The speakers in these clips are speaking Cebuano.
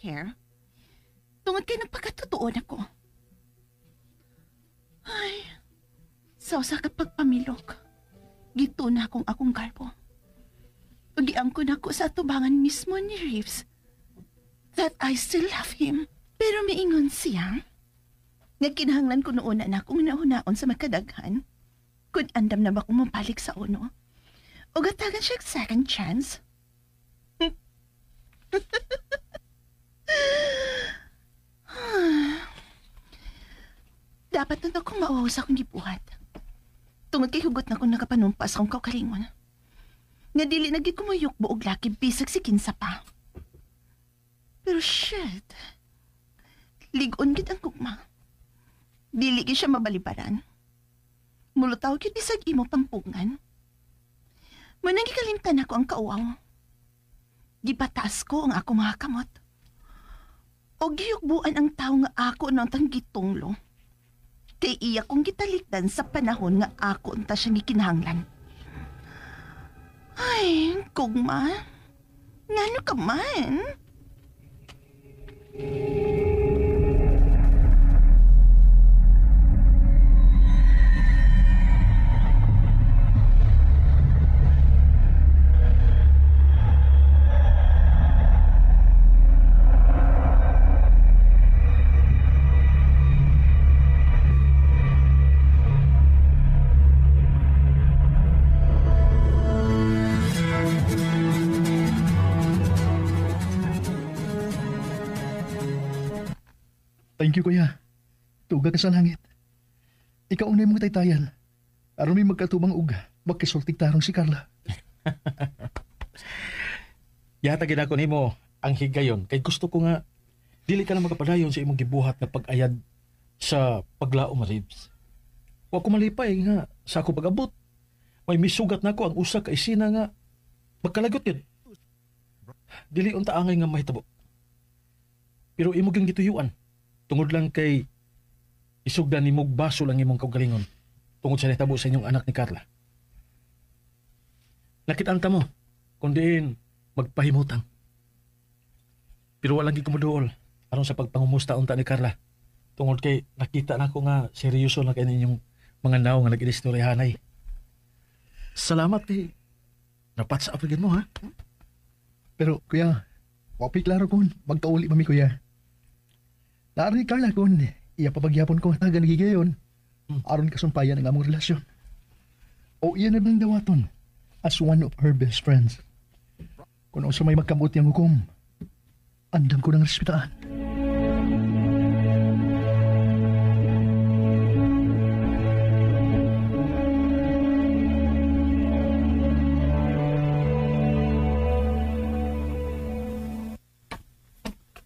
care. Tungod kay nagpakatotoo na ko. Ay, sa usa ka pagpamilok, gito na akong akong garbo. Pagiangko na ko sa atubangan mismo ni Reeves that I still love him. Pero miingon siya nga kinahanglan ko noon na akong nahunaon sa makadaghan kung andam na ba kong mabalik sa uno. O gatagan siya second chance. Dapat nun akong mauwaw sa akong gibuhat. Tungod kay hugot na kong nakapanumpas akong kaugalingon. Nga dili na gid kumuyok buog laki bisag si kinsa pa. Pero shit, ligon gid ang gugma. Dili gid siya mabalibaran. Mulutaw gid bisag imo pampugngan. Manang gikalimtan ako ang kauwaw. Gipataas ko ang ako mga kamot. O giyukbuan ang tao nga ako noon gitunglo. Kay iya kong gitalikdan sa panahon nga ako unta siyang gikinahanglan. Ay, gugma. Ngano ka man? Thank you, kuya. Tuga ka sa langit. Ikaw ang naimong taytayan. Aron may magkatubang og magkisultig tarong si Carla. Yatagin ako nimo ang higayon kay gusto ko nga dili ka na magapadayon sa imong gibuhat nga pag-ayad sa paglaom, Ribs. Wa ko malipay nga sa ako pag-abot. May misugat nako ang usa ka isina nga magkalagot yun. Dili unta angay nga mahitabo. Pero imo gyud gituyuan. Tungod lang kay isugdan nimog baso lang imong kaugalingon tungod sa nahitabo sa inyong anak ni Carla. Nakit-anta mo kung diin magpahimutang. Pero walang gid kumuduol aron sa pagpangumusta unta ni Carla. Tungod kay nakita nako nga seryoso na kay ninyong mga naong nga nag-istoryahanay. Salamat kay napatsa up mo, ha? Pero kuya, wapi klaro kun magkauli pa mi kuya. Naari ni Carla kun iya papagyapon ko tagan gigayon. Aron kasumpayan ang among relasyon. O iya na bang dawaton as one of her best friends. Kung unsa may magkamot yang hukom, andam ko ng respetaan.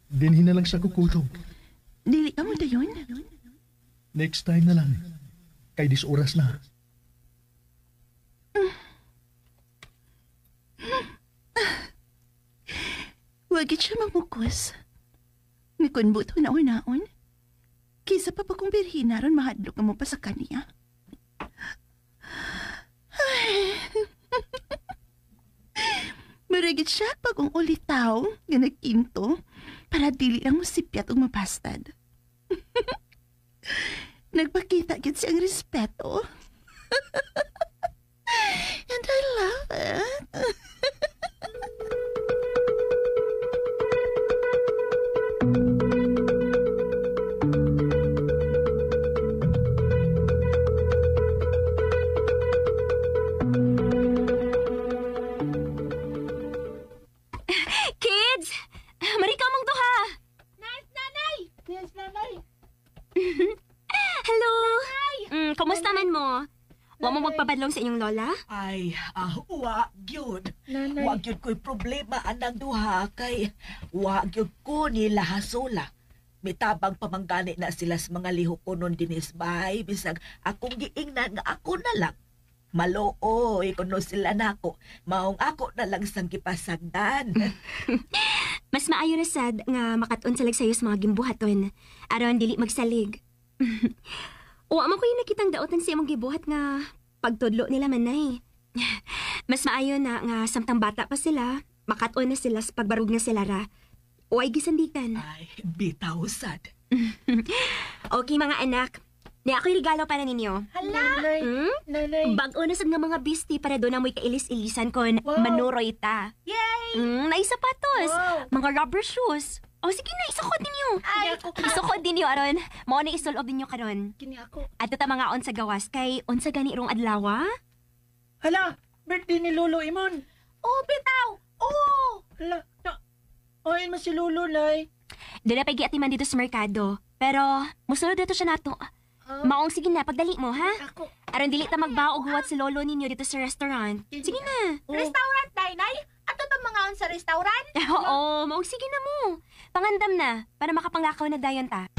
Dinhin na lang sa kukutog. Dili ka mo dayon? Next time na lang. Kay dis oras na. Wag siya mamukos. Mikunbut hunaon-naon. Kisa pa pa kung birhina ron mahadlok mo pa sa kaniya. Muragit siya pag ang ulitaw nga nagkinto para dili lang musipyat og mabastad. Nagpakita gid siyang respeto. And I love it. Kids! Marika mong duha! Nice, nanay! Yes, nanay! Hello! Kumusta man mo? Wa mo magpabadlong sa inyong lola? Ay, wa gyud. Wa gyud ko'y problema anang duha kay wa gyud ko nila hasula. Mitabang pamanggani na sila sa mga lihok ko nun dinis bahay. Bisag akong giingnan nga ako na lang. Malooy kuno sila nako. Maong ako na lang sang gipasagdan. Mas maayo na sad nga makat-on salag sayo sa mga gimbuhaton. Aron dili magsalig. Wa man ko yung nakitang daotan sa imong gibuhat nga pagtudlo nila manay. Mas maayo na nga samtang bata pa sila, makat-on na sila sa pagbarug na sila ra. Way gisandikan. Ay, bitaw sad. Okay mga anak. Ni ako'y regalo para ninyo. Hala! Nanay, Hmm? nanay. Bag-o na sad nga mga bisti para doon amoy kailis-ilisan kon Wow. manuroy ta. Yay! Naay sapatos. Wow. Mga rubber shoes. O sige na, isukod ninyo. Ay, Isukod ninyo aron. Mao na isulob ninyo karon. Kini ako. Adto ta mga on sa gawas kay unsa gani rong adlaw? Hala, birthday ni Lolo Imon. Oh, bitaw! Oh! Hala, na. Oy, man si Lolo, nay. Dala pa giatiman dito sa merkado. Pero musulod dito siya nato. Ah. Maong sige na, pagdali mo ha. Ako. Aron dili ta magbaog huwat si lolo ninyo dito sa restaurant. Sige na. Oh. Restaurant, Nay-Nay? Ato ta mga on sa restaurant? Oo, maong sige na mo. Pangandam na para makapanglakaw na dayon ta.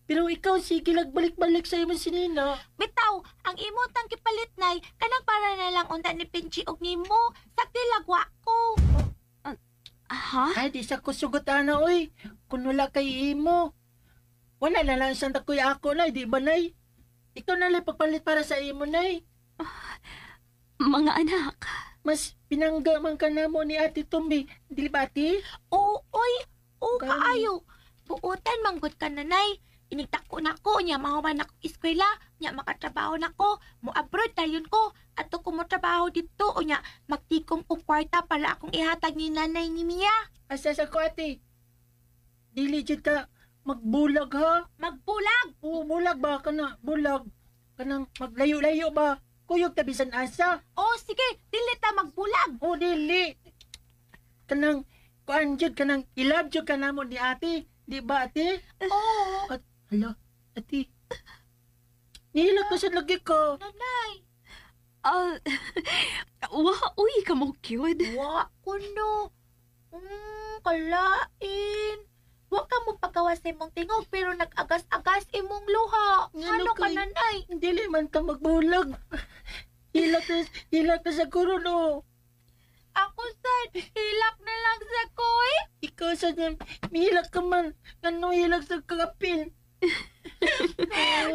Pero ikaw, sige, lagbalik-balik sa imong sinina. Bitaw, ang imo tang kipalit, Nay, kanang para na lang unta ni Pinchy og nimo. Sakti lagwa ko. Aha? Ay, di sa kusugot, ana, oy. Kung wala kay imo. Wala na lang siyang takoy ako, nay. Di ba, nay? Ikaw na lang pagpalit para sa imo, nay. Mga anak. Mas pinangga man ka na mo ni Ate Tumbi. Di ba, Ate? Oo, oy. Oo, Gani. kaayo. Buotan, manggut ka na, Nay. Inigtako na ko, nya mahuman ako eskwela, nya makatrabaho na ko, mo abroad dayon ko. Ato ko mo trabaho dito, o nya magtikom ko kwarta para akong ihatag ni nanay ni Mia. Asa sa ko, Ate? Dili jud ka magbulag, ha? Magbulag! Oo, bulag ba? Kana, bulag. Kanang maglayo-layo ba? Kuyog ta bisan asa. O sige, dili ta magbulag. O, dili. Kanang, kuan jud, kanang ilab jud ka namo ni Ate. Di ba, Ate? Oo, At, hala, Ate. Nihilak ka sa lagi ko. nanay. Ah, wa, uy, kamo cute. Wa ko no. Kalain. Wa ka mo pagawas sa imong tingog pero nag-agas-agas imong luha. Ngano Ano ka kay- nanay? Dili man ka magbulag. Hilak ka sa kuruno. Ako sad, hilak na lang sa koy. Ikaw sa mihilak ka man. Ngano hilak sa kakapil?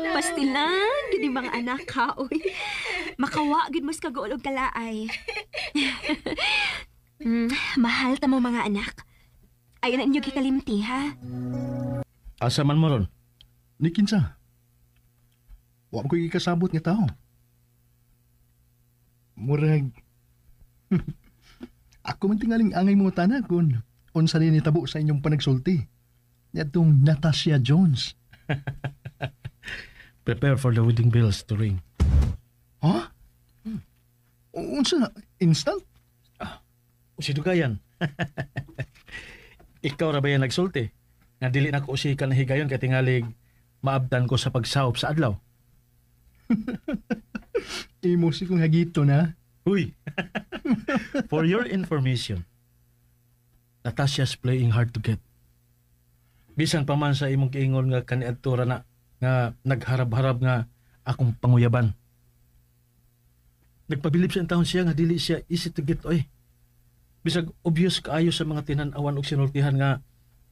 Pastilan, gud yung mga anak ha, uy. Makawa, gud mas kaguol og kalaay. Mahal ta mo mga anak. Ayun na inyo gikalimti, ha? Asa man mo ron? Ni kinsa. Wa ko gikasabot nga tao. Murag ako man tingaling angay mo tana kun unsa ni nitabo sa inyong panagsulti. Niadtong Natasha Jones. Prepare for the wedding bells to ring. Ha? Unsa instant? O si Dugayan. Ikaw ra ba yan nagsulti? Nga dili na ko usikan na higayon kay tingalig maabdan ko sa pagsawop sa adlaw. Imo si kong hagito na. Uy! For your information, Natasha's playing hard to get. Bisan pa man sa imong kiingon nga kaniadto ra na nga nagharab-harab nga akong panguyaban. Nagpabilib sa taon siya nga dili siya easy to get oy. Bisag obvious kaayo sa mga tinan-awan og sinultihan nga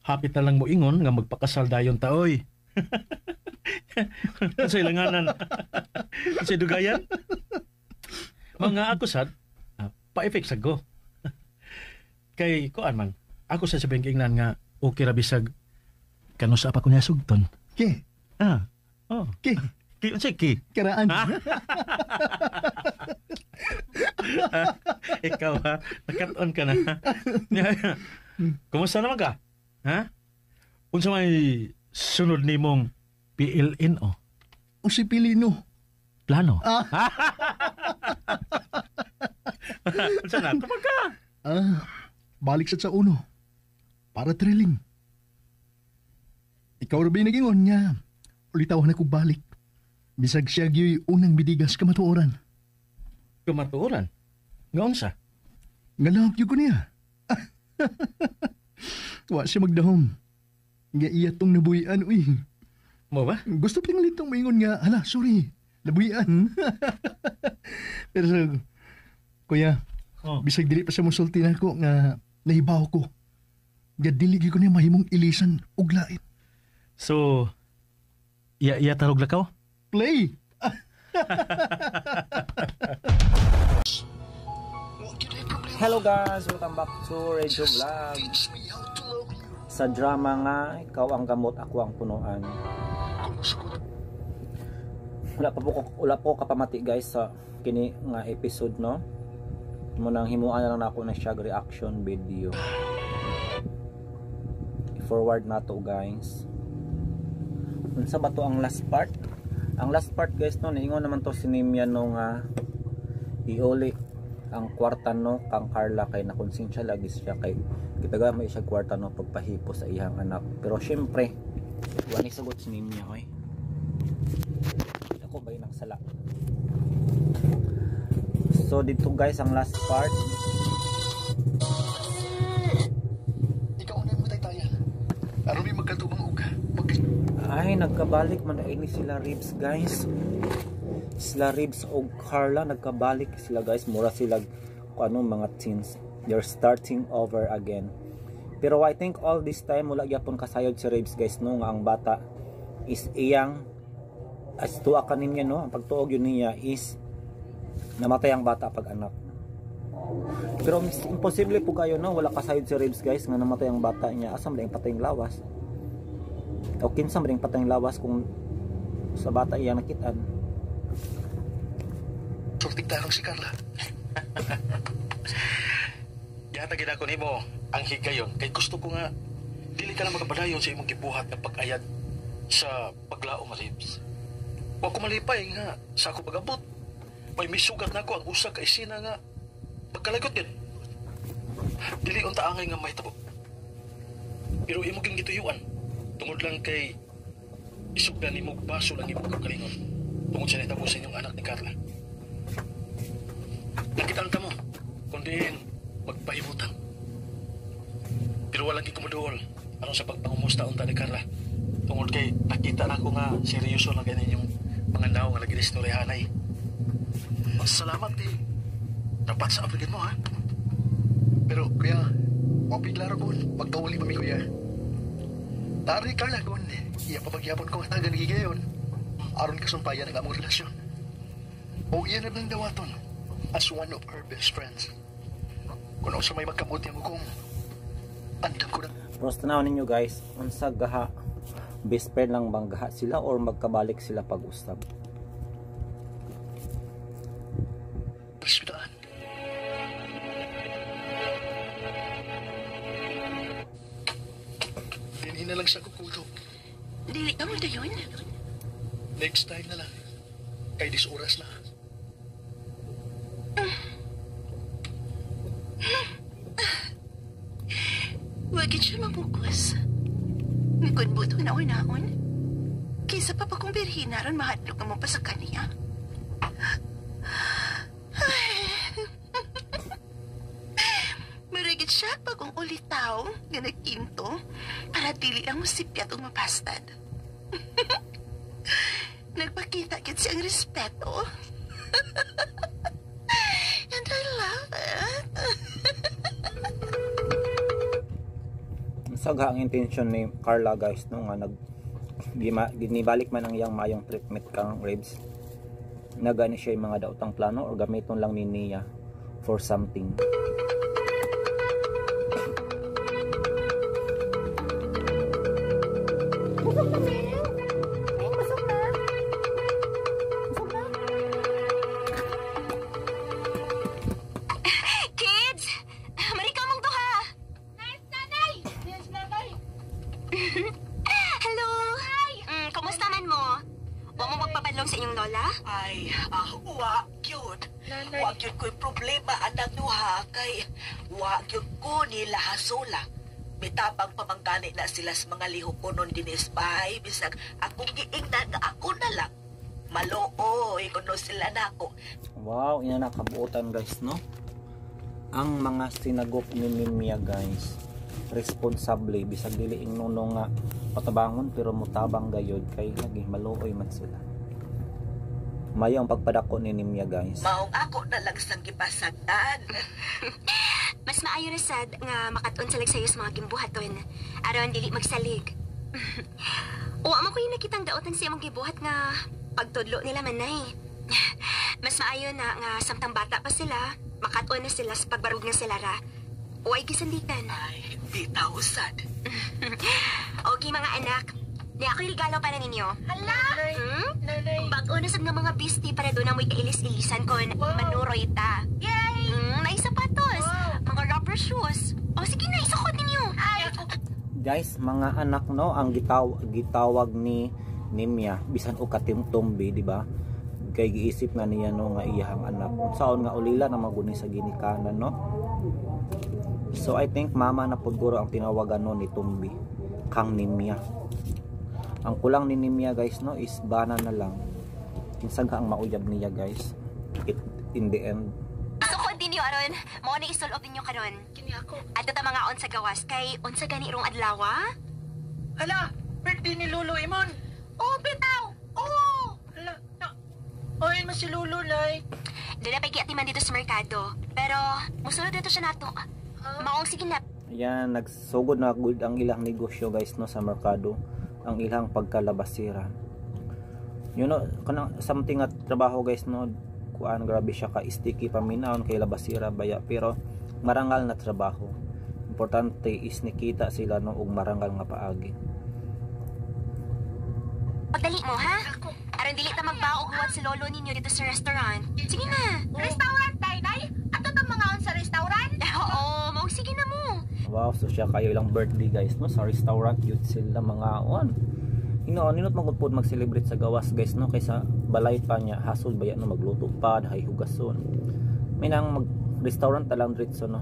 hapit na lang mo ingon nga magpakasal dayon ta oy. Sa ilanganan. Sa dugayan. Mga ako sad, pa-effect sad ko. Kay kuan man, ako sa sabing ingnan nga okay ra bisag kano sa pa ko niya sugton. Ke, Ah. Oh. ke, Ki unsay ki? karaan. Ikaw ha, nakat-on ka na. Kumusta naman ka? Ha? Unsa may sunod nimong PLNO? O si Pilino. Plano? Ah. Unsa na? Tumag ka. Ah, balik sad sa uno. Para thrilling. Ikaw ra ba yung nagingon nga? Ulitaw na ko balik. Bisag siya gyuy unang bidigas kamatuoran. Kamatuoran? Nga unsa? Nga love ko niya. Wa siya magdahom. Nga iya tong nabuhian, uy. Mo ba? Gusto pa litong maingon nga, hala, sorry, nabuhian. Pero so, kuya, Oh. bisag dili pa siya musulti nako nga nahibaw ko. Nga dili gyud ko niya mahimong ilisan og lain. So, iya tarog lakaw? Play! Hello guys, welcome back to Radio Vlog. Teach me how to Sa drama nga Ikaw ang Gamot, Ako ang Punuan. Wala po kapamati guys sa kini nga episode, no. Mo nang himuan na lang nako na siya reaction video. I-forward na to, guys. Unsa ba to ang last part? Ang last part guys, no, niingon naman to si Nimia no nga iuli ang kwarta no kang Carla kay nakonsensya lagi siya kay gitaga may siya kwarta no pagpahipo sa iyang anak. Pero syempre, wa ni sagot si Nimia, oy. Ako ba yun ang sala? So dito guys ang last part. Ikaw na mo taytayan. Aron may magkatubang og mag Ay, nagkabalik man na ini sila Ribs guys. Sila Ribs og Carla nagkabalik sila guys. Mura sila kung ano mga teens. They're starting over again. Pero I think all this time wala gyapon kasayod si Ribs guys no nga ang bata is iyang as tuwa kanin niya no, ang pagtuog yun niya is namatay ang bata pag anak. Pero imposible po kayo no, wala kasayod si Ribs guys nga namatay ang bata niya. Asa man ang patay lawas? O kinsa man ang patay lawas kung sa bata iyang nakitaan? Sorting tarong si Carla. Gihatag gid ako nimo ang higayon kay gusto ko nga dili ka na makapadayon sa imong gibuhat nga pag-ayad sa paglaom, Ribs. Wa ko malipay nga sa ako pag-abot may misugat nako ang usa ka esena nga pagkalagot yun. Dili unta angay nga mahitabo. Pero imo gyud gituyuan tungod lang kay isugdan nimo baso lang imong kaugalingon tungod sa nahitabo sa inyong anak ni Carla. Nakitaan ta mo kundi magpahimutan. Pero walang gikumuduol aron sa pagpangumusta unta ni Carla. Tungod kay nakita na ako nga seryoso na kay ninyong mga naong nga nag-istoryahanay. Salamat di. Dapat sa aplikit mo ha. Pero kuya, wapoy klaro kon magkauli pa mi kuya. Tari Carla kon iya papagyapon ko tagan gigayon. Aron kasumpayan ang among relasyon. O iya na bang dawaton as one of her best friends. Kung sa may magkamuti ang hukom, andam ko na Pero sa tanaw ninyo guys, unsa gaha, best friend lang bang gaha sila or magkabalik sila pag-usab? Respetaan. Dinhi na lang sa kukuto. Dili ka mo dayon. Next time na lang. Kay dis oras na. Wag siya mamukos. Mikunbut naon-naon. Kaysa pa pa kung birhina ron mahadlok mo pa sa kaniya. Ay. Marigit siya pag kung ulitaw nga nagkinto para dili lang mo sipyat og mapastad. Nagpakita gid siyang respeto. And I love it. Unsa gaha ang intention ni Carla guys no nga nag gima, ginibalik man ang iyang maayong treatment kang Ribs? Nagani siya yung mga daotang plano or gamiton lang ni niya for something? Busog na, Meng. Meng, busog na. Busog na. Kids! Marika mong duha! Nice, nanay! Yes, nanay. Hello! Hi! Kumusta man mo? Wa mo magpapadlong sa inyong lola? Ay, wa gyud. Nanay. Wa gyud ko'y problema anang duha kay wa gyud ko nila hasula. Mitabang pamanggani na sila sa mga lihukonon dinis bahay bisag akong giingnan nga ako na lang. Maluoy kuno sila nako. Wow, ina nakabuotan guys no. Ang mga sinagop ni Mimia guys, responsable bisag dili ingnono nga patabangon pero mutabang gayod kay lagi maluoy man sila. Mayo ang pagpadako ni Nimia guys. Maong ako na lang sang gipasagdan. Mas maayo na sad nga makat-on sa sayo sa mga gimbuhaton. Aron dili magsalig. Wa man ko yung nakitang daotan sa imong gibuhat nga pagtudlo nila manay. Mas maayo na nga samtang bata pa sila, makat-on na sila sa pagbarug nga sila ra. Uway gisandikan. Ay, bitaw sad. Okay mga anak. Ni ako'y regalo para ninyo. Hala! Hmm? Nanay. Bag-o na sad nga mga bisti para doon amoy kailis-ilisan kon manuroy ta. Yay! May sapatos, mga rubber shoes. O sige na, isukot ninyo. Ay, Guys, mga anak no, ang gitawag ni Nimya bisan og katimtumbi, di ba? Kay giisip na niya no nga iyahang anak. Unsaon nga ulila na maguni sa ginikanan no. So I think mama na pud guro ang tinawagan no ni Tumbi kang Nimya. Ang kulang ni Nimya guys no is bana na lang. Kinsa ka ang mauyab niya guys. It, in the end. Sukod ninyo aron, mao na isulob ninyo karon. Kini ako. Adto ta mga on sa gawas kay unsa gani rong adlaw? Hala, birthday ni Lolo Imon. oh, bitaw! Oo! Hala, na. Oy, man si Lolo, Nay. Doon na pa'y man dito sa merkado. Pero musulod dito siya nato. Maong sige na. Ayan, nagsugod na gud ang ilang negosyo guys no sa merkado, ang ilang pagkalabasira. You know, kanang something at trabaho guys no, kuan grabe siya ka sticky paminawon kay labasira baya pero marangal na trabaho. Importante is nikita sila no og marangal nga paagi. Pagdali mo, ha? Aron dili ta magbaog huwat si lolo ninyo dito sa restaurant. Sige na. Restaurant, tay, nay? Ato ta mga on sa restaurant? Oo, maong sige na mo. Wow, so siya kayo ilang birthday guys no sa restaurant yun sila mga on. Hinoon ninot magud pod mag-celebrate sa gawas guys no kaysa balay pa niya hasol baya no magluto pa dahay hugason. May nang mag restaurant talang diretso no.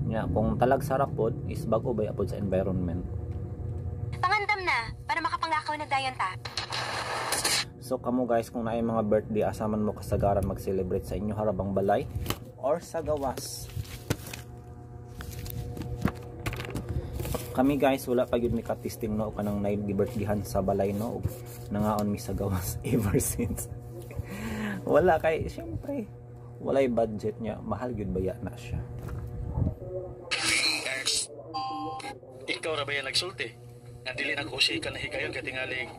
Nya kung talag sarap pod is bago baya pod sa environment. Pangandam na para makapanglakaw na dayon ta. So kamo guys kung naay mga birthday asaman mo kasagaran mag-celebrate sa inyo harabang balay or sa gawas. Kami guys wala pa gyud mi ka-testing no kanang nay birthdayhan sa balay no ug nangaon mi sa gawas ever since. Wala kay syempre walay budget niya, mahal gyud baya na siya. Ikaw ra ba yan nagsulti? Nga dili na ko ka na higayon kay tingaling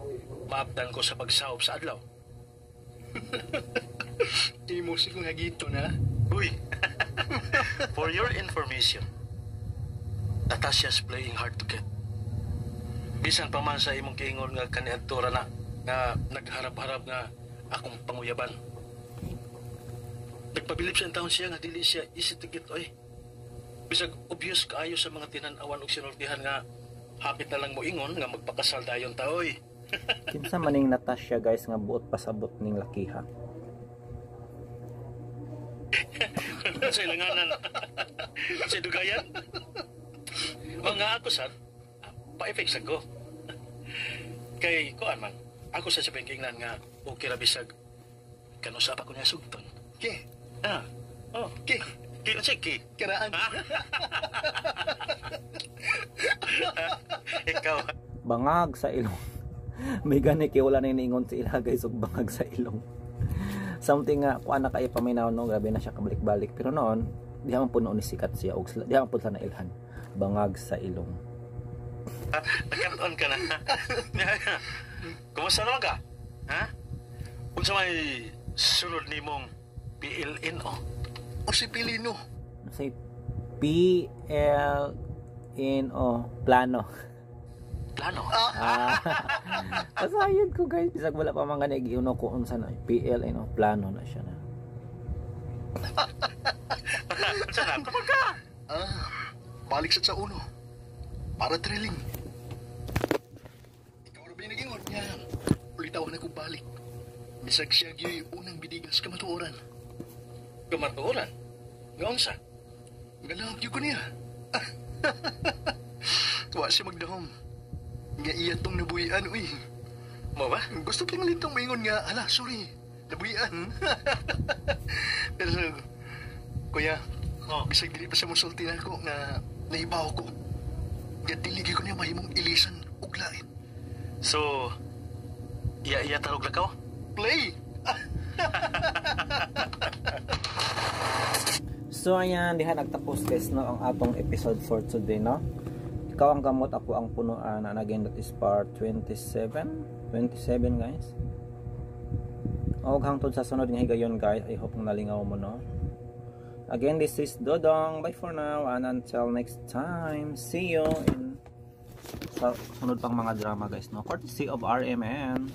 maabdan ko sa pagsaop sa adlaw. Imo si kong hagito na. Uy! For your information, Natasha's playing hard to get. Bisan pa man sa imong kiingon nga kaniadto ra na nga nagharap-harap nga akong panguyaban. Nagpabilib siya ang taon siya nga dili siya easy to get oy. Bisag obvious kaayo sa mga tinan-awan og sinultihan nga hapit na lang moingon nga magpakasal dayon ta oy. Kinsa maning Natasha guys nga buot pasabot ning lakiha. Sa ilanganan. Sa dugayan. Mga ako sad, pa-effect sad ko. Kay kuan man, ako sa sabing kingnan nga okay ra bisag kanusa pa ko niya sugton. Ke, Ah. Oh, ke, ki unsay ki? karaan. Ikaw. Bangag sa ilong. May gani kay wala na iniingon sa ila guys og bangag sa ilong. Something nga kuan na kay paminaw no, grabe na siya kabalik-balik pero noon diha man pud noon ni sikat siya og sila- diha man pud sa nailhan. Bangag sa ilong. Nagkat-on ka na. Kumusta naman ka? Ha? Unsa may sunod nimong PLNO? O si Pilino. Say P L N O plano. Plano. Ah. Kasayod ko guys, bisag wala pa man gani giuno ko unsa na P L N O plano na siya na. Unsa na? Kapag ka? Ah, balik sad sa uno. Para thrilling. Ikaw ra ba yung nagingon niya? Ulitawan akong balik. Bisag siya gyud unang bidigas kamatuoran. Kamatuoran? Nga unsa? Nga love gyud ko niya. Wa siya magdahom. Nga iya tong nabuhian, uy. Mo ba? Gusto kong litong maingon nga, ala, sorry, nabuhian. Pero, kuya, Oh. bisag dili pa siya mosulti na ako nga nahibaw ko. Nga dili gyud ko niya mahimong ilisan ug lain. So, iya-iya tarog lakaw? Play! So ayan, diha nagtapos guys no ang atong episode for today no. Ikaw ang gamot, ako ang punuan. And again, that is part 27. 27 guys. Og hangtod sa sunod nga higayon guys, I hope nalingaw mo no. Again, this is Dodong. Bye for now and until next time. See you in sa sunod pang mga drama, guys, no? Courtesy of RMN.